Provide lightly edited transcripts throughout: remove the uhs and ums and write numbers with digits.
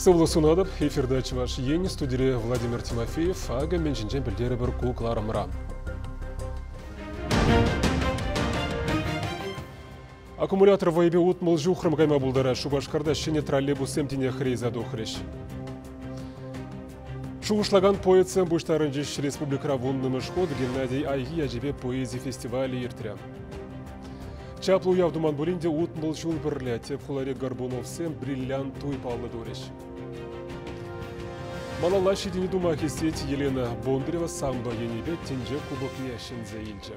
Сывлӑх сунатӑп. Эфирта Чӑваш Ен, студире Владимир Тимофеев. Акӑ мӗн ҫинчен пӗлтерӗпӗр ку кӑларӑмра. Аккумулятор вӑйӗпе 60 ҫухрӑм кайма пултарать. Шупашкарта ҫӗнӗ троллейбуссем тинех рейса тухрӗҫ. Шухӑшлакан поэтсем пуҫтарӑнчӗҫ. Республикӑра 10-мӗш хут Геннадий Айхи ячӗпе поэзи фестивалӗ иртрӗ. Чаплӑ уяв туман пулин те 60 ҫул пӗрле тӗп хулари Горбуновсем бриллиант туй паллӑ турӗҫ. Малалла ҫитӗнӳ тума хистет Елена Бондарева самбо енӗпе тӗнче кубокне ҫӗнсе илчӗ.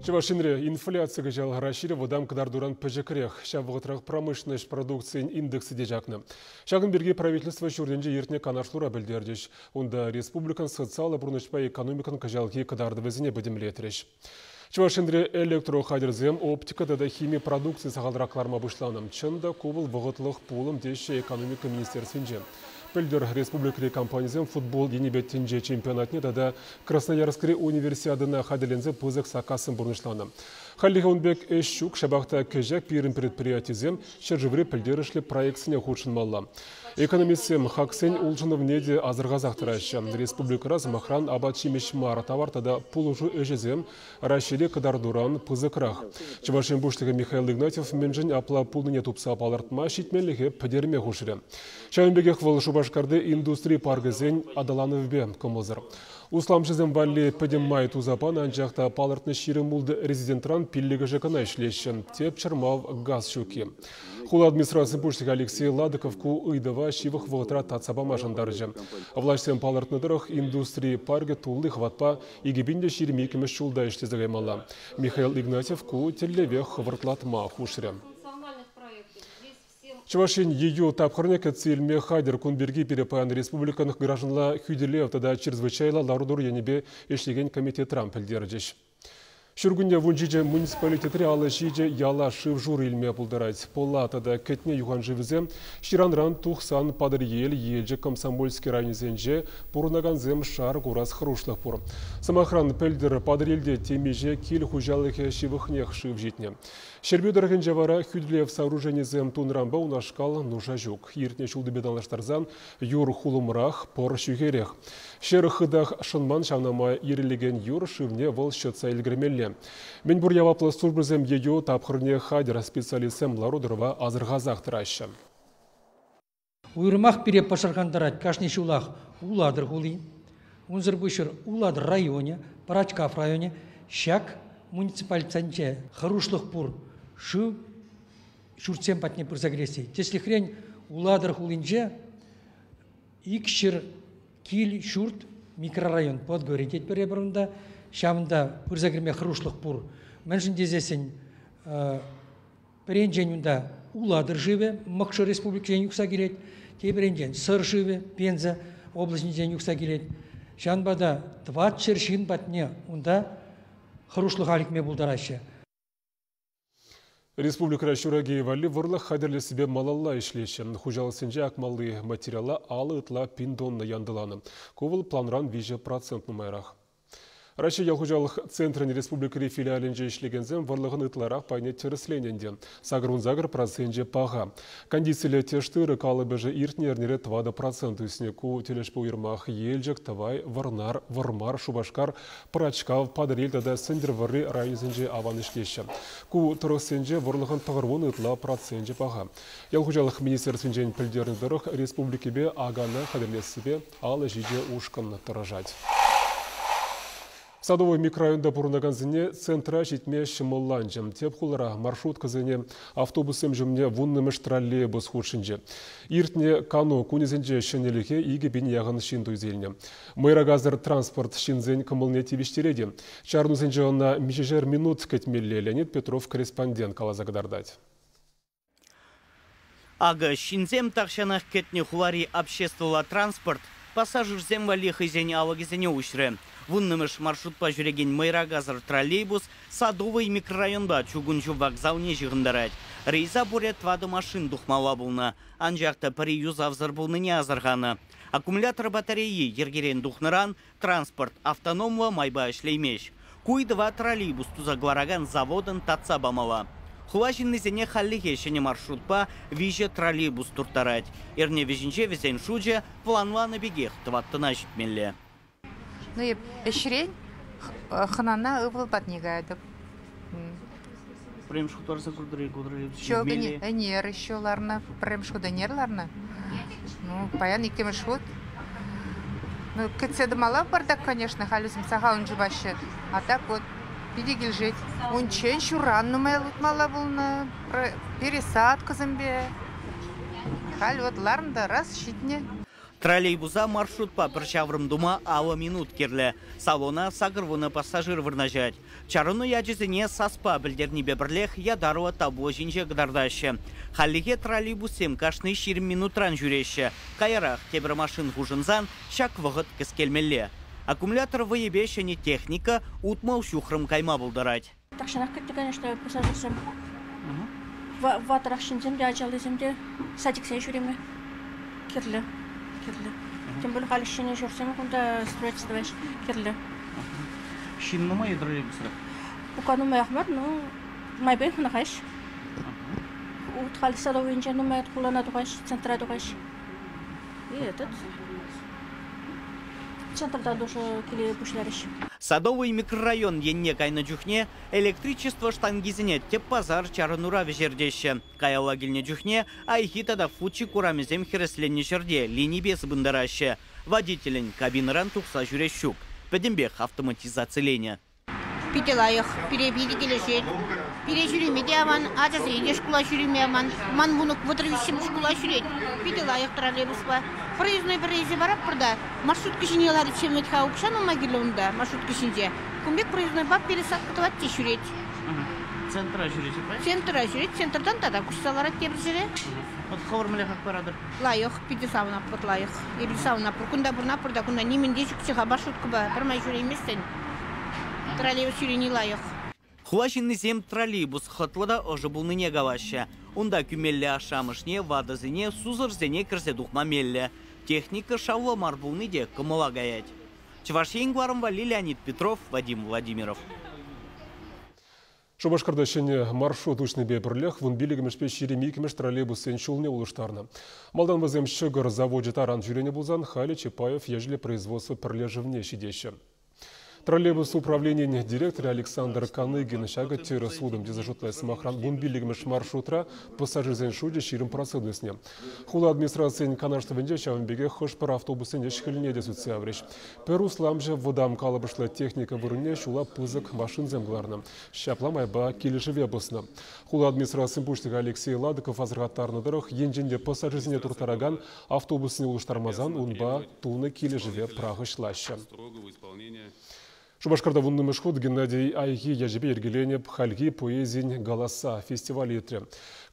Чӑваш Енре инфляци кӑҫал Раҫҫейре вӑтам кӑтартуран пӗчӗкрех. Ҫав вӑхӑтрах промышленноҫ продукцийӗн индексӗ те чакнӑ. Ҫакӑн пирки правительство ҫуртӗнче иртнӗ канашлура пӗлтерчӗҫ. Унта республикӑн социаллӑ пурнӑҫпа экономикӑн кӑҫалхи кӑтартӑвӗсене пӗтӗмлетрӗҫ. Чӑваш Енре электрохатӗрсем, оптика тата хими продукцийӗ сахалрах кӑларма пуҫланӑ. Чӑн та, ку вӑл вӑхӑтлӑх пулӑм, теҫҫӗ экономика министерствинче. Пӗлтӗр республикӑри компанисем футбол енӗпе тӗнче чемпионатне тата Красноярскри универсиадӑна хатӗрленсе пысӑк саккассем пурнӑҫланӑ. Хальлӗхе ун пек ӗҫ ҫук, ҫапах та кӗҫех пирӗн предприятисем ҫӗршыври пӗлтерӗшлӗ проектсене хутшӑнмалла. Экономистсем хаксен улшӑнӑвне те асӑрхасах тӑраҫҫӗ. Республикӑра, сӑмахран, апат-ҫимӗҫ мар, тавар тата пулӑшу ӗҫӗсем Раҫҫейре кӑтартуран пысӑкрах. Чӑваш Ен Пуҫлӑхӗ Михаил Игнатьев мӗншӗн апла пулнине тупса палӑртма ҫитменлӗхе пӗтерме хушрӗ. Ҫавӑн пекех вӑл Шупашкарти индустри паркӗсен аталанӑвӗпе кӑмӑлсӑр. Усламҫӑсем валли пӗтӗм май туса панӑ, анчах та палӑртнӑ 26 резидентран пиллӗкӗшӗ кӑна ӗҫлеҫҫӗ. Тӗп чӑрмав газ ҫукки. Хула администрацин пуҫлӑхӗ Алексей Ладыков ку ыйтӑва ҫывӑх вӑхӑтра татса пама шантарчӗ. Влаҫсем палӑртнӑ тӑрӑх, индустри паркӗ тулли хӑватпа 2022 ҫулта ӗҫлесе каймалла. Михаил Игнатьев ку тӗллеве хӑвӑртлатма хушрӗ. Чӑваш Ен ЕЮ тапхӑрне кӗтсе илме хатӗр. Кун пирки пире паян республикӑн гражданла хӳтӗлев тата чрезвычайлӑ лару-тӑру енӗпе ӗҫлекен комитетран пӗлтерчӗҫ. Ҫуркунне 17 муниципалитетри 57 яла шыв-шур илме пултарать. Пӑла тата Кӗтне юханшывӗсем ҫыранран тухсан Патӑрьел, Елчӗк, Комсомольски районӗсенче пурӑнакансем шар курас хӑрушлӑх пур. Сӑмахран, пӗлтӗр Патӑрьелте темиҫе кил хуҫалӑхӗ ҫывӑхнех шыв ҫитнӗ. Ҫӗрпӳ тӑрӑхӗнче вара хӳтӗлев сооруженийӗсем тунӑранпа унашкал нуша ҫук. Иртнӗ ҫултипе танлаштарсан юр хулӑмрах, пӑр ҫӳхерех. Ҫӗр хытах шӑнман, ҫавна май ирӗлекен юр шывне вӑл ҫӑтса ӗлкӗрмелле. Мӗнпур яваплӑ службӑсем ейӳ тапхӑрне хатӗр специалистсем лару-тӑрӑва асӑрхасах тӑраҫҫӗ. Уйрӑмах пире пӑшӑрхантарать кашни ҫулах Улатӑр хули, унсӑр пуҫӑр Улатӑр районӗ, Пӑрачкав районӗ. Ҫак муниципалитетсенче хӑрушлӑх пур шыв ҫуртсем патне пырса кӗресси. Тӗслӗхрен, Улатӑр хулинче 200 кил-ҫурт микрорайон Подгорье тетпӗр эпир унта. Ҫавӑнта пырса кӗме хӑрушлӑх пур. Мӗншӗн тесессӗн пӗренчен унта Улатӑр шывӗ Мӑкшӑ Республикинчен юхса килет, тепӗринчен Сӑр шывӗ Пенза облаҫӗнчен юхса килет. Ҫавӑнпа та 400 ҫын патне унта хӑрушлӑха лекме пултараҫҫӗ. Республикӑра ҫураки валли вӑрлӑх хатӗрлессипе малалла ӗҫлеҫҫӗ. Хуҫалӑхсенче акмалли материала 50 ытла пин тонна янтӑланӑ. Ку вӑл планран 3% нумайрах. Раҫҫей ял хуҫалӑх центрӗн республикӑри филиалӗнче ӗҫлекенсем вӑрлӑхӑн ытларах пайне тӗрӗсленӗ ӗнтӗ. 88% паха. Кондициллӗ тӗш-тырӑ калӑпӑшӗ иртнӗ эрнере 4% ӳснӗ. Ку тӗлӗшпе уйрӑмах Елчӗк, Тӑвай, Вӑрнар, Вӑрмар, Шупашкар, Пӑрачкав, Патӑрьел тата Сӗнтӗрвӑрри районӗсенче аван ӗҫлеҫҫӗ. Ку тӑрӑхсенче вӑрлӑхӑн 90 ытла проценчӗ паха. Ял хуҫалӑх министерствинчен пӗлтернӗ тӑрӑх, республикипе акана хатӗрлессипе 57 ушкӑн тӑрӑшать. Садовый микрорайонта пурӑнакансене центра ҫитме ҫӑмӑлланчӗ. Тӗп хулара маршруткӑсене автобуссем ҫумне 10-мӗш троллейбус хутшӑнчӗ. Иртнӗ кану кунӗсенче ҫӗнӗлӗхе 2000 яхӑн ҫын туйса илнӗ. Мӑйракасӑр транспорт ҫынсен кӑмӑлне тивӗҫтерет-и? Чарӑнусенче ӑна миҫешер минут кӗтмелле, Леонид Петров корреспондент каласа кӑтартать. Акӑ, ҫынсем тахҫанах кӗтнӗ хулари обществӑлла транспорт пассажирсем валли хӑйсен алӑкӗсене уҫрӗ. 10-мӗш маршрутпа ҫӳрекен мӑйракасӑр троллейбус Садовый микрорайонпа чукун ҫул вокзалне ҫыхӑнтарать. Рейса пурӗ 4 машин тухмалла пулнӑ. Анчах та пӗри юсавсӑр пулнине асӑрханӑ. Аккумулятор батарейи йӗркерен тухнӑран транспорт автономлӑ майпа ӗҫлеймест. Ку ыйтӑва троллейбус туса кӑларакан заводӑн татса памалла. Хула ҫыннисене хальлӗхе ҫӗнӗ маршрутпа 3 троллейбус турттарать. Эрне вӗҫӗнче вӗсен шучӗ планланӑ пекех 4-на ҫитмелле. Ну, эп ӗҫрен хӑнана ывӑл патне каятӑп. Пӗрремӗш хут ларса куртӑр-и ку троллейбус? Ҫук, ӗнер еще ларнӑ. Пӗрремӗш хут ӗнер ларнӑ. Ну, паян иккӗмӗш хут. Ну, кӗтсе тӑмалла пӑртак, конечно, халь вӗсем сахалӑн чупаҫҫӗ. А так вот питӗ килӗшет. Унччен ҫуран нумай утмалла пулнӑ, пересадкӑсемпе. Халь вот ларнӑ та раз ҫитнӗ. Троллейбуса маршрутпа пӗр ҫаврӑм тума 50 минут кирлӗ. Салона 80 пассажир вырнаҫать. Чарӑну ячӗсене саспа пӗлтернипе пӗрлех ятарлӑ табло ҫинче кӑтартаҫҫӗ. Хальлӗхе троллейбуссем кашни 20 минутран ҫӳреҫҫӗ. Каярах тепӗр машин хушӑнсан ҫак вӑхӑт кӗскелмелле. Аккумулятор вӑйӗпе ҫӗнӗ техника 60 ҫухрӑм кайма пултарать. Тахҫанах кӗтнӗ, конечно, пассажирсем. Ватӑрах ҫынсем те, ачаллисем те садиксен ҫӳреме кирлӗ. Кирлӗ. Тем более халь ҫӗнӗ ҫуртсем кунта строительство кирлӗ. Ҫын нумай троллейбусра? Пука нумаях мар, но майпен хӑнӑхаҫ. Ут халь Садовыйӗнче нумай хулана тухаҫ, центра тухаҫ. И этот центрта тоже киле пуҫларӗҫ. Садовый микрорайон енне кайнӑ чухне электричество штангисене тӗп пасар чарӑнура вӗҫертеҫҫӗ. Каялла килнӗ чухне Айхи тата Фучик урамӗсем хӗресленнӗ ҫӗрте линипе сыпӑнтараҫҫӗ. Водителӗн кабинӑран тухса ҫӳрес ҫук. Пӗтӗмпех автоматизациленӗ. Питӗ лайӑх, пире питӗ килӗшет. Пире ҫӳреме те аван, ачасене те шкула ҫӳреме аван. Ман мӑнук 33-мӗш шкула ҫӳрет. Питӗ лайӑх троллейбуспа. Проездной пӗрре паратпӑр та, маршрутка ҫине лариччен вӗт-ха укҫа нумай кирлӗ унта, маршрутка ҫинче. Кун пек проезднойпа пересадка тӑвать те ҫӳрет. Центра ҫӳрет, правильно? Центра ҫӳрет, центртан тата куҫса ларать тепӗр ҫӗре. Вот хӑвӑр мӗнле хак паратӑр? Лайӑх, питӗ савӑнатпӑр, лайӑх. Эпир савӑнатпӑр. Кунта пурӑнатпӑр та, кунта нимӗн те ҫукчӗ-ха маршруткӑпа, пӗрмай ҫӳрейместӗн. Троллейбус ҫӳрени лайӑх. Хула ҫыннисем троллейбус хӑтлӑ та ӑшӑ пулнине калаҫҫӗ. Унта кӳмелле ашшӗ-амӑшне, ватӑсене, сусӑрсене кӗрсе тухма меллӗ. Техника шавлӑ мар пулни те кӑмӑла каять. Чӑваш Ен кӑларӑм валли Леонид Петров, Вадим Владимиров. Шупашкарта ҫӗнӗ маршрут уҫнипе пӗрлех 15-мӗшпе 22-мӗш троллейбуссен ҫулне улӑштарнӑ. Малтан вӗсем ҫӑкӑр завочӗ таран ҫӳренӗ пулсан, халӗ Чапаев ячӗллӗ производство пӗрлешӗвне ҫитеҫҫӗ. Троллейбус управленийӗн директорӗ Александр Каныгин ҫакӑ тӗрӗс утӑм тесе шутлать. Сӑмахран, 15-мӗш маршрутра пассажирсен шучӗ 20% ӳснӗ. Хула администрацийӗн канашлӑвӗнче ҫавӑн пекех хӑш-пӗр автобуссен ӗҫ-хӗлне те сӳтсе яврӗҫ. Пӗр усламҫӑ вӑтам калӑпӑшлӑ техника вырӑнне ҫула пысӑк машинсем кӑларнӑ. Ҫапла майпа килӗшӗве пӑснӑ. Хула администрацийӗн пуҫлӑхӗ Алексей Ладыков асӑрхаттарнӑ тӑрӑх, енчен те пассажирсене турттаракан автобуссене улӑштармасан унпа тунӑ килӗшӗве прахӑҫлаҫҫӗ. Шупашкарта 10-мӗш хут Геннадий Айхи ячӗпе йӗркеленӗ хальхи поэзин «Голоса» фестиваль иртрӗ.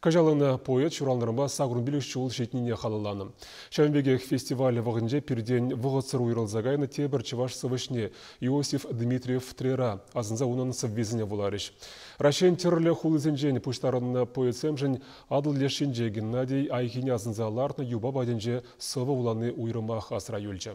Кӑҫал ӑна поэт ҫуралнӑранпа 85 ҫул ҫитнине халалланӑ. Ҫавӑн пекех фестиваль вӑхӑтӗнче пиртен вӑхӑтсӑр уйрӑлса кайнӑ тепӗр чӑваш сӑвӑҫне Иосиф Дмитриев Трера асӑнса унӑн сӑввисене вуларӗҫ. Раҫҫейӗн тӗрлӗ хулисенчен пуҫтарӑннӑ поэтсемшӗн Атӑл леш енче Геннадий Айхине асӑнса лартнӑ юпа патӗнче сӑвӑ вулани уйрӑмах асра юлчӗ.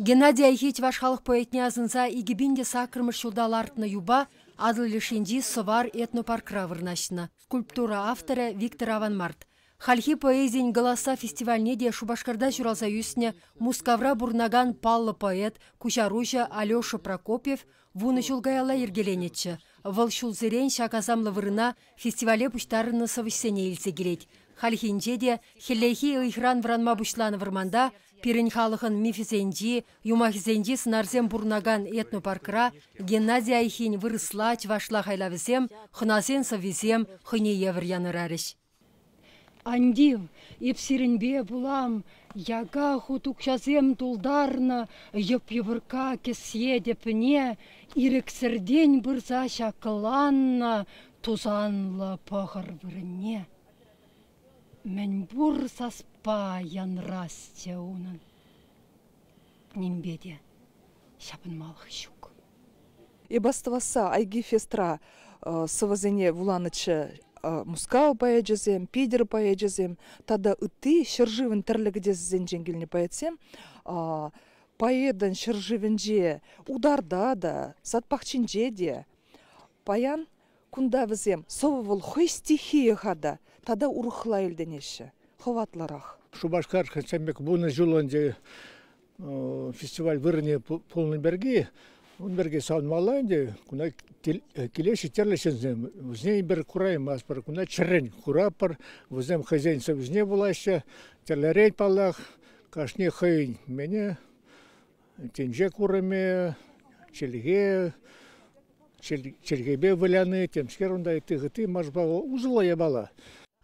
Геннадий Айхи чӑваш халӑх поэтне асӑнса 2008-мӗш ҫулта лартнӑ юпа Атӑл леш енчи Сӑвар этнопаркра вырнаҫнӑ. Скульптура авторӗ Виктор Аванмарт. Хальхи поэзин «Голоса» фестивальне те Шупашкарта ҫуралса ӳснӗ Мускавра пурӑнакан паллӑ поэт, куҫаруҫӑ Алеша Прокопьев 10 ҫул каялла йӗркеленӗччӗ. Вӑл ҫулсерен ҫак асамлӑ вырӑна фестивале пуҫтарӑннӑ сӑвӑҫсене илсе килет. Хальхинче те хӗллехи ыйхӑран вӑранма пуҫланӑ вӑрманта пирӗн халӑхӑн мифӗсенчи, юмахӗсенчи сӑнарсем пурӑнакан этнопаркра Геннадий Айхин вырӑсла, чӑвашла хайлавӗсем, хӑнасен сӑввисем хӑйне евӗр янӑрарӗҫ. Ан тив, эп сирӗнпе пулам, яка хут укҫасем тултарнӑ йӑп-йӑпӑркка кӗсье тӗпне ирӗксӗртен пырса ҫакланнӑ тусанлӑ пӑхӑр вырӑнне. Мӗнпур саспа янрасчӗ унӑн. Нимпе те ҫапӑнмалӑх ҫук. Эп астӑвасса Айги фестра сӑвӑсене вуланӑччӗ. Мускав поэчӗсем, Питӗр поэчӗсем тата ытти ҫӗршывӑн тӗрлӗ кӗтесӗсенчен килнӗ поэтсем поэтӑн ҫӗршывӗнче утарта та, сад пахчинче те паян кунта вӗсем сӑвӑ вӑл хӑй стихийӗ-ха та тата урӑхла илтӗнеҫҫӗ, хӑватлӑрах. Шупашкар хӑйсем пек вунӑ ҫул ӗнтӗ фестиваль вырӑнӗ пулнӑ пирки, ун пирки савӑнмалла ӗнтӗ. Кунта килеҫҫӗ тӗрлӗ ҫынсем. Вӗсене эпир кураймастпӑр, кунта чӗррӗн куратпӑр. Вӗсем хӑйсен сӑввисене вулаҫҫӗ. Тӗрлӗрен, паллах, кашни хӑйӗн мене тӗнче курӑмӗ, чӗлхе, чӗлхепе выляни, темскер унта ытти-хытти маршпа усӑллӑ япала.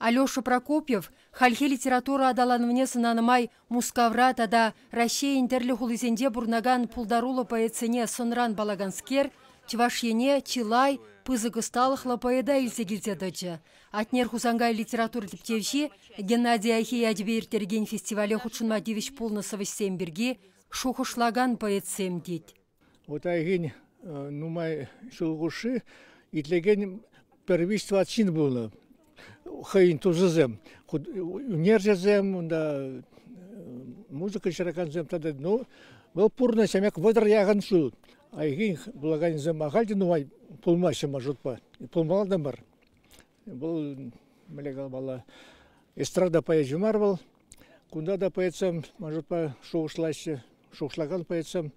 Алеша Прокопьев хальхи литература аталанӑвне сӑнанӑ май Мускавра тата Раҫҫейӗн тӗрлӗ хулисенче пурӑнакан пултаруллӑ поэтсене сӑнран паллаканскер Чӑваш Ене чылай пысӑк ӑсталӑхлӑ поэта илсе килсе тӑчӗ. Атнер Хусанкай литература тӗпчевҫи Геннадий Айхи ячӗпе ирттерекен фестивале хутшӑнма тивӗҫ пулнӑ сӑвӑҫсем пирки шухӑшлакан поэтсем тет. Вот Айхин нумай ҫул хушши итлекен пӗр виҫ-тӑват ҫын пулнӑ. Хӑйӗн тусӗсем, ӳнерҫӗсем, унта музыка ҫыракансем тата, ну, вӑл пурнӑҫ амак вӑтӑр яхӑн ҫул. Айхин вулаканӗсем ахаль те нумай пулмаҫҫӗ маршрутпа. Пулмалла та мар. Вӑл, мӗнле каламалла, эстрада поэчӗ мар вӑл. Кунта та поэтсем маршрутпа шухӑшлаҫҫӗ, шухӑшлакан поэтсем.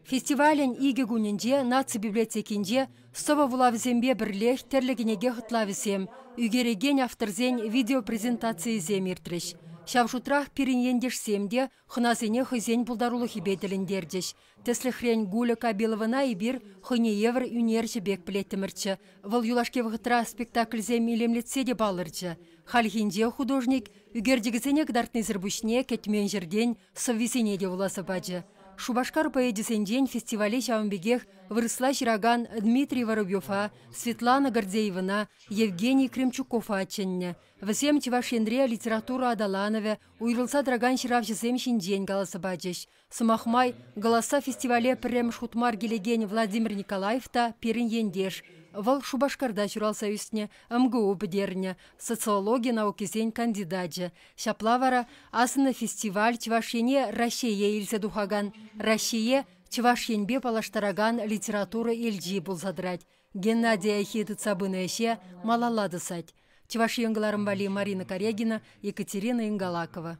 Фестивалӗн икӗ кунӗнче наци библиотекинче сӑвӑ вулавӗсемпе пӗрлех тӗрлӗ кӗнеке хӑтлавӗсем, ӳкерекен авторсен видеопрезентацийӗсем иртрӗҫ. Ҫав шутрах пирӗн ентешсем те хӑнасене хӑйсен пултарулӑхӗпе тӗлӗнтерчӗҫ. Тӗслӗхрен, Гуля Кабиловӑна эпир хӑйне евӗр ӳнерҫӗ пек пӗлеттӗмӗрччӗ. Вӑл юлашки вӑхӑтра спектакльсем илемлетсе те палӑрчӗ. Хальхинче художник ӳкерчӗкӗсене кӑтартнисӗр пуҫне кӗтмен ҫӗртен сӑввисене те вуласа пачӗ. Шупашкар поэчӗсенчен фестивале ҫавӑн пекех вырӑсла ҫыракан Дмитрий Воробьева, Светлана Гордеевӑна, Евгений Кремчукова чӗннӗ. Вӗсем Чӑваш Енре литература аталанӑвӗ, уйрӑлса тӑракан ҫыравҫӑсем ҫинчен каласа пачӗҫ. Сӑмах май, «Голоса» фестивале пӗрремӗш хут мар килекен Владимир Николаев та пирӗн ентеш. Вӑл Шупашкарта ҫуралса ӳснӗ, МГУ пӗтернӗ, социологи наукисен кандидачӗ. Ҫапла вара асӑннӑ фестиваль Чӑваш Ене Раҫҫее илсе тухакан, Раҫҫее Чӑваш Енпе паллаштаракан литература элчи пулса тӑрать. Геннадий Айхи тытса пынӑ ӗҫе малалла тӑсать. Чӑваш Ен кӑларӑм валли Марина Карягина, Екатерина Ингалакова.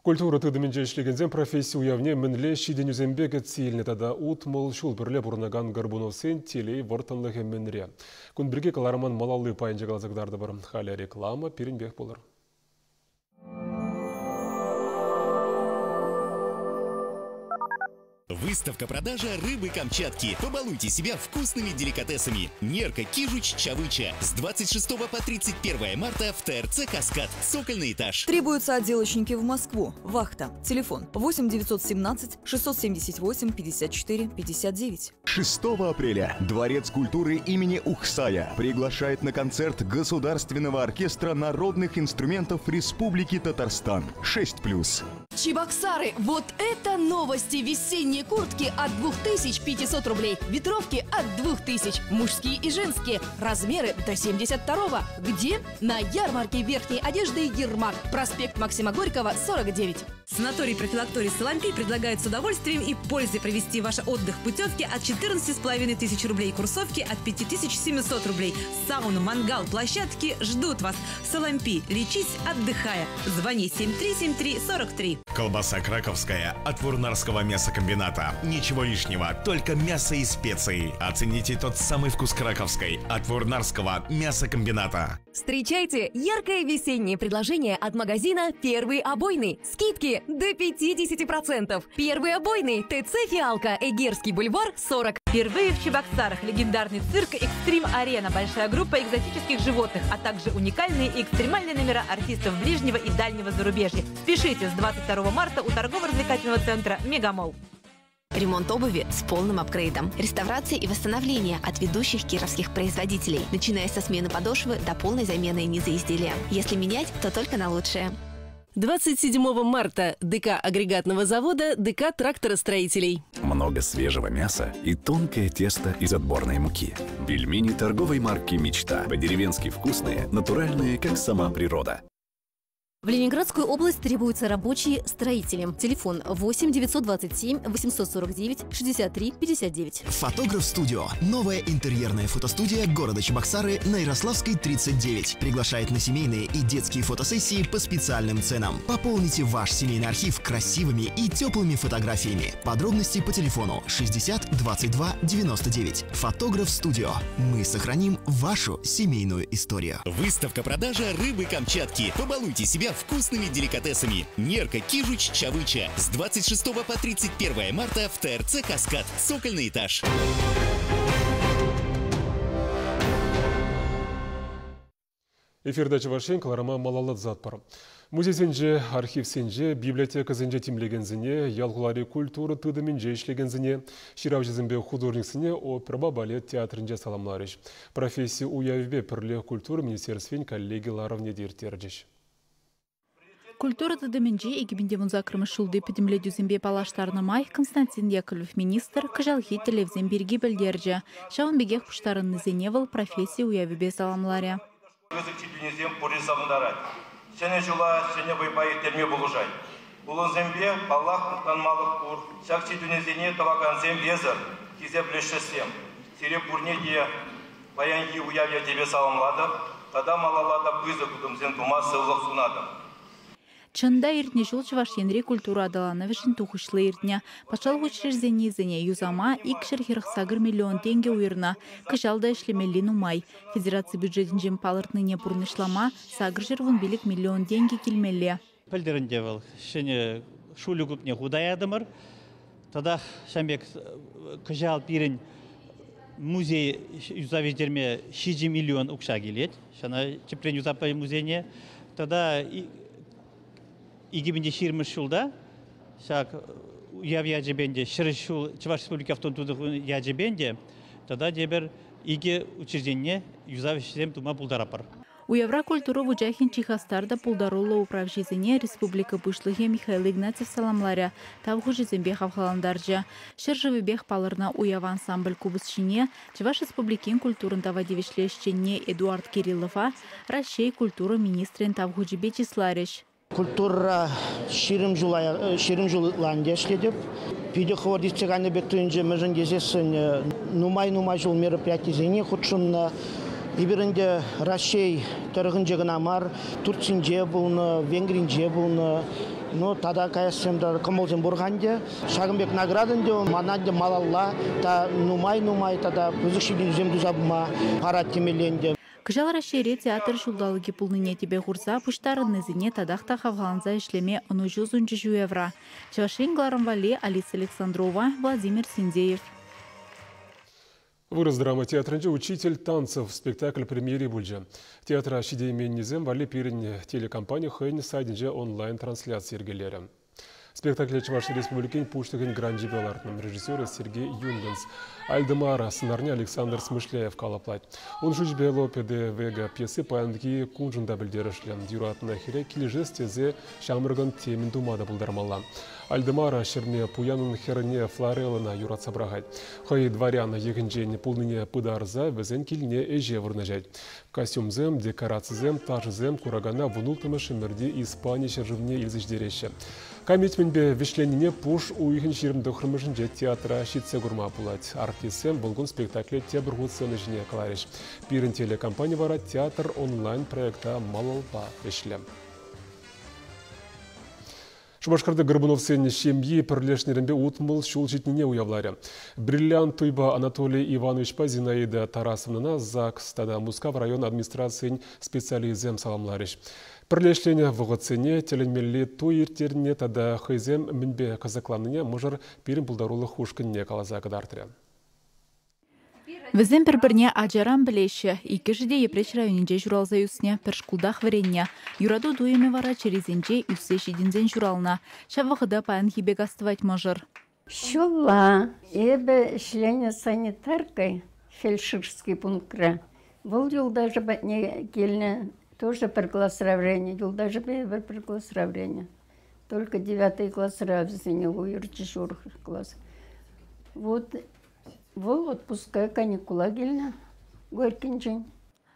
Культура тытӑмӗнче ӗҫлекенсем професси уявне мӗнле ҫитӗнӳсемпе кӗтсе илнӗ тата утмӑл ҫул пӗрле пурӑнакан Горбуновсен телей вӑрттӑнлӑхӗ мӗнре? Кун пирки кӑларӑмӑн малалли пайӗнче каласа кӑтартӑпӑр. Халӗ реклама пирӗнпех пулӑр. Выставка-продажа рыбы Камчатки. Побалуйте себя вкусными деликатесами. Нерка, кижуч, чавыча. С 26 по 31 марта в ТРЦ «Каскад». Цокольный этаж. Требуются отделочники в Москву. Вахта. Телефон 8 917 678 54 59. 6 апреля Дворец культуры имени Ухсая приглашает на концерт Государственного оркестра народных инструментов Республики Татарстан. 6+. Чебоксары! Вот это новости! Весенние куртки от 2500 рублей, ветровки от 2000, мужские и женские, размеры до 72-го. Где? На ярмарке верхней одежды «Ермак», проспект Максима Горького, 49. Санаторий-профилакторий «Салампи» предлагает с удовольствием и пользой провести ваш отдых. Путевки от 14,5 тысяч рублей, курсовки от 5700 рублей. Сауна, мангал, площадки ждут вас. «Салампи». Лечись, отдыхая. Звони 7373 43. Колбаса краковская от Вурнарского мясокомбината. Ничего лишнего, только мясо и специи. Оцените тот самый вкус краковской от Вурнарского мясокомбината. Встречайте яркое весеннее предложение от магазина «Первый обойный». Скидки до 50%. «Первый обойный», ТЦ «Фиалка», Эгерский бульвар, 40. Впервые в Чебоксарах легендарный цирк «Экстрим-арена». Большая группа экзотических животных, а также уникальные и экстремальные номера артистов ближнего и дальнего зарубежья. Спешите с 22 марта у торгово-развлекательного центра «Мегамолл». Ремонт обуви с полным апгрейдом. Реставрация и восстановление от ведущих кировских производителей, начиная со смены подошвы до полной замены низа изделия. Если менять, то только на лучшее. 27 марта ДК агрегатного завода ДК тракторостроителей. Много свежего мяса и тонкое тесто из отборной муки. Пельмени торговой марки «Мечта». По-деревенски вкусные, натуральные, как сама природа. В Ленинградскую область требуются рабочие строители. Телефон 8 927 849 63 59. Фотограф Студио. Новая интерьерная фотостудия города Чебоксары на Ярославской 39. Приглашает на семейные и детские фотосессии по специальным ценам. Пополните ваш семейный архив красивыми и теплыми фотографиями. Подробности по телефону 60 22 99. Фотограф Студио. Мы сохраним вашу семейную историю. Выставка-продажа рыбы Камчатки. Побалуйте себя вкусными деликатесами. Нерка, кижуч, чавыча. С 26 по 31 марта в ТРЦ «Каскад». Цокольный этаж. Эфирда Чӑваш Ен кӑларӑма малалла тӑсатпӑр. Музейсенче, архивсенче, библиотекӑсенче тимлекенсене, ял-хулари культура тытӑмӗнче ӗҫлекенсене, ҫыравҫӑсемпе художниксене оперӑпа балет театрӗнче саламларӗҫ. Професси уявӗпе пӗрле культура министерствин коллеги ларӑвне те ирттерчӗҫ. Культура тытӑмӗнче 2018 ҫулти пӗтӗмлетӳсемпе паллаштарнӑ май Константин Яковлев министр кӑҫалхи тӗллевсем пирки пӗлтерчӗ. Ҫавӑн пекех пуҫтарӑннисене вӑл професси уявӗпе саламларӗ. Пысӑк ҫитӗнӳсем пурри савӑнтарать. Ҫӗнӗ ҫула ҫӗнӗ вӑйпа ирттерме пулӑшать. Пулӑмсемпе, паллах, мухтанмалӑх пур. Ҫак ҫитӗнӳсене тӑвакансем эсӗр, хисеплӗ ӗҫтешсем. Сире пурне те паянхи уяв ячӗпе саламлатӑп тата малалла та пысӑк утӑмсем тума сывлӑх сунатӑп. Чӑн та, иртнӗ ҫул Чӑваш Енри культура аталанӑвӗшӗн тухӑҫлӑ иртнӗ. Патшалӑх учрежденийӗсене юсама 248 миллион тенкӗ уйӑрнӑ. Кӑҫал та ӗҫлемелли нумай. Федераци бюджетӗнчен палӑртнине пурнӑҫлама 815 миллион тенкӗ килмелле. Пӗлтӗр ӗнтӗ вӑл ҫӗнӗ шулӗ клубне хута ятӑмӑр. Татах ҫавӑн пек кӑҫал пирӗн музей юсав ирттерме 7 миллион укҫа килет. Ҫана тӗпрен юсап музейне. Тата 2020 ҫулта ҫак уяв ячӗпе ӗнтӗ 100 ҫул Чӑваш Республики автотутӑх ячӗпе ӗнтӗ тата тепӗр икӗ учрежденине юсав ӗҫсем тума пултаратпӑр. Уявра культура вучахӗн чи хастар та пултаруллӑ управҫисене республика Пуҫлӑхӗ Михаил Игнатьев саламларӗ, тав хучӗсемпе хавхалантарчӗ. Ҫӗршывӗпех палӑрнӑ уяв ансамбль купӑсҫине, Чӑваш Республикин культурӑн тава тивӗҫлӗ ӗҫченне Эдуард Кириллова Раҫҫей культура министрӗн тав хучӗпе чысларӗҫ. Культурӑра 20 ҫул, 20 ҫул ытла ӗнтӗ ӗҫлетӗп. Питӗ хӑвӑрт иртсе кайнӑ пек туйӑнчӗ, мӗншӗн тесессӗн нумай-нумай ҫул мероприятисене хутшӑннӑ. Эпир ӗнтӗ Раҫҫей тӑрӑхӗнче кӑна мар, Турцинче пулнӑ, Венгринче пулнӑ. Ну, тата каяссем та кӑмӑлсем пур-ха ӗнтӗ. Ҫакӑн пек награда ӗнтӗ мана ӗнтӗ малалла та нумай-нумай тата пысӑк ҫитӗнӳсем туса пыма парать темелле ӗнтӗ. Кӑҫал Раҫҫейре театр ҫулталӑкӗ пулнине тӗпе хурса пуҫтарӑннисене татах та хавхаланса ӗҫлеме ӑнӑҫу сунчӗҫ уявра. Чӑваш Ен кӑларӑм валли Алиса Александрова, Владимир Синдеев. Вырӑс драма театрӗнче «Учитель танцев» спектакль премьери пулчӗ. Театра ҫитейменнисем валли пирӗн телекомпани хӑйӗн сайтӗнче онлайн-трансляци йӗркелерӗ. Спектакле Чӑваш Республикин Пуҫлӑхӗн гранчӗпе лартнӑ режиссерӗ Сергей Юнганс. Альдемара сӑнарне Александр Смышляев калӑплать. Ун шучӗпе Лопе де Вега пьеси паянхи куншӑн та пӗлтерӗшлӗ. Юратнӑ хӗре килӗшес тесе ҫамрӑкӑн темӗн тума та пултармалла. Альдемара ҫӗрне пуянӑн хӗрне Флореллӑна юратса пӑрахать. Хӑй дворян йӑхӗнчен пулнине пытарса вӗсен килне ӗҫе вырнаҫать. Костюмсем, декорацисем, ташӑсем куракана вунулттӑмӗш ӗмӗрти Испани ҫӗршывне илсе ҫитереҫҫӗ. Камит-мӗнпе вӗҫленнине пуш уйӑхӗн 29-мӗшӗнче театра ҫитсе курма пулать. Артистсем вӑл кун спектакле тепӗр хут сцена ҫине кӑларӗҫ. Пирӗн телекомпани вара театр онлайн проекта малалла ӗҫлӗ. Шупашкарти Горбуновсен ҫемйи пӗрлешнӗренпе 60 ҫул ҫитнине уявларӗ. Бриллиант туйпа Анатолий Ивановичпа Зинаида Тарасовнӑна ЗАГС тата Мускав район администрацийӗн специалисчӗсем саламларӗҫ. Пӗрлешленӗ вӑхӑтсене тӗлӗнмелли туй ирттернине тата хӑйсем мӗнпе кӑсӑкланнине мӑшӑр пирӗн пултарулӑх ушкӑнне каласа кӑтартрӗ. Вӗсем пӗр-пӗрне ачаран пӗлеҫҫӗ. Иккӗшӗ те Йӗпреҫ районӗнче ҫуралса ӳснӗ, пӗр шкултах вӗреннӗ. Юрату туйӑмӗ вара чӗрисенче ӳссе ҫитӗнсен ҫуралнӑ. Ҫав вӑхӑта паянхи пек астӑвать мӑшӑр. Ҫулла эпӗ ӗҫленӗ санитаркой фельдшерский пунктра. Вӑл юлташӗ патне килнӗ. Тоже пӗр класра вӗреннӗ, юлташӗпе эпир пӗр класра вӗреннӗ. Только девятый класра вӗсене уйӑрчӗҫ урӑх класс. Вот вӑл отпуска каникула килнӗ Горькинчен.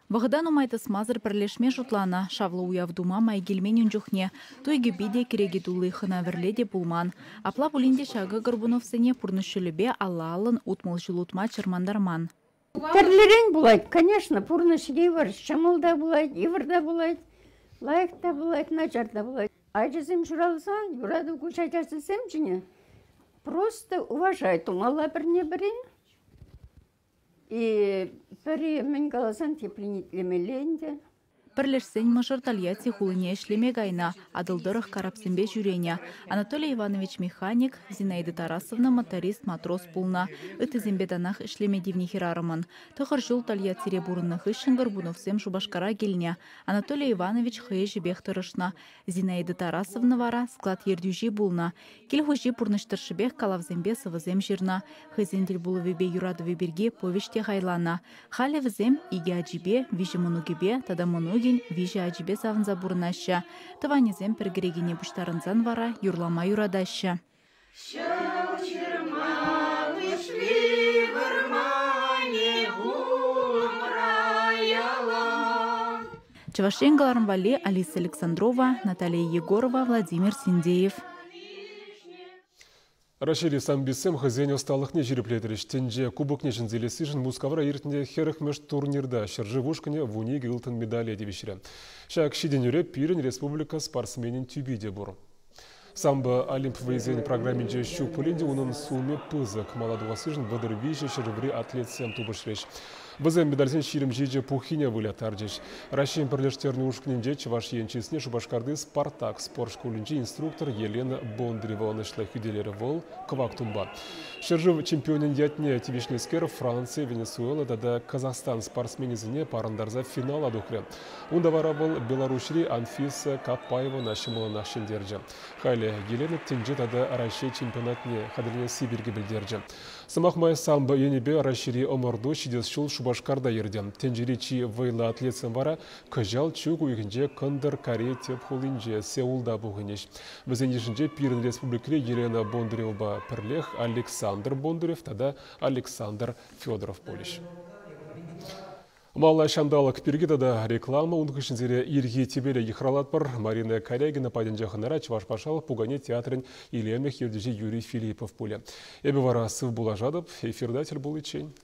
Вӑхӑта нумай тӑсмасӑр пӗрлешме шутланӑ. Шавлӑ уяв тума май килмен ун чухне. Туй кӗпи те, кӗреке тулли хӑна-вӗрле те пулман. Апла пулин те ҫакӑ Горбуновсене пурнӑҫ ҫулӗпе алла-аллӑн 60 ҫул утма чӑрмантарман. Тӗрлӗрен пулать, конечно, пурнӑҫ йывӑр, ҫӑмӑл та пулать, йывӑр та пулать, лайӑх та пулать, начар та пулать. Ачасем ҫуралсан юрату куҫ ачасем ҫине просто уважать тумалла пӗрне-пӗрин. И пӗри мӗн каласан теприне итлемелле ӗнтӗ. Пӗрлешсен мӑшӑр Тольятти хулине ӗҫлеме кайнӑ, Атӑл тӑрӑх карапсемпе ҫӳренӗ. Анатолий Иванович механик, Зинаида Тарасовна моторист, матрос пулнӑ. Ыттисемпе танах ӗҫлеме тивнӗ хӗрарӑмӑн. Тӑхӑр ҫул Тольяттире пурӑннӑ хыҫҫӑн Горбуновсем Шупашкара килнӗ. Анатолий Иванович хӑй ӗҫӗпех тӑрӑшнӑ. Зинаида Тарасовна вара склад ертӳҫи пулнӑ. Кил хуҫи пурнӑҫ тӑршшӗпех калавсемпе сӑвӑсем ҫырнӑ. Хӑйсен тӗлпулӑвӗпе юратӑвӗ пирки повеҫ те хайланӑ. Халӗ вӗсем икӗ ачипе, виҫӗ мӑнукӗпе тата мӑнукӗн виҫӗ ачипе савӑнса пурӑнаҫҫӗ. Тӑванӗсем пӗр кӗрекене пуҫтарӑнсан вара юрлама юратаҫҫӗ. Ҫӑл ҫырма вӗҫли вӑрманӗ улӑмра ялан. Чӑваш Ен кӑларӑм валли Алиса Александрова, Наталия Егорова, Владимир Синдеев. Раҫҫейри самбистсем хӑйсен ӑсталӑхне ҫирӗплетрӗҫ. Тӗнче кубокне ҫӗнсе илессишӗн Мускавра иртнӗ 40-мӗш турнирта ҫӗршыв ушкӑнӗ 12 ылтӑн медале тивӗҫрӗ. Ҫак ҫитӗнӳре пирӗн республика спортсменӗн тӳпи те пур. Самбо Олимп вӑййисен программинче ҫук пулин те унӑн сумӗ пысӑк. Мала тухассишӗн 33 ҫӗршыври атлетсем тупӑшрӗҫ. Вӗсем медальсен 27 пуххине выляттарчӗҫ. Раҫҫейӗн пӗрлештернӗ ушкӑнӗнче Чӑваш Ен чысне Шупашкарти «Спартак» спорт шкулӗнчи инструктор Елена Бондарева ӑнӑҫлӑ хӳтӗлерӗ. Вӑл кӑвак тумпа. Ҫӗршыв чемпионӗн ятне тивӗҫнӗскер Франци, Венесуэла тата Казахстан спортсменӗсене парӑнтарса финала тухрӗ. Унта вара вӑл Беларуҫри Анфиса Капаевӑна ҫӑмӑллӑнах ҫӗнтерчӗ. Халӗ Елена тӗнче тата Раҫҫей чемпионатне хатӗрленесси пирки пӗлтерчӗ. Сӑмах май, самбо енӗпе Раҫҫейри ӑмӑрту ҫитес ҫул Шупашкарта иртӗ. Тӗнчери чи вӑйлӑ атлетсем вара кӑҫал чӳк уйӑхӗнче Кӑнтӑр Корея тӗп хулинче Сеулта пухӑнӗҫ. Вӗсен йышӗнче пирӗн республикӑри Елена Бондаревӑпа пӗрлех Александр Бондарев тата Александр Федоров пулӗҫ. Малла ҫанталӑк пирки тата реклама ун хыҫҫӑн сире ирхи тӗпеле йыхравлатпӑр. Марина Карягина патӗнче хӑнара Чӑваш патшалӑх пукане театрӗн илемлӗх ертӳҫи Юрий Филиппов пулӗ. Эпӗ вара сыв пулашатӑп. Эфирта тӗл пуличчен.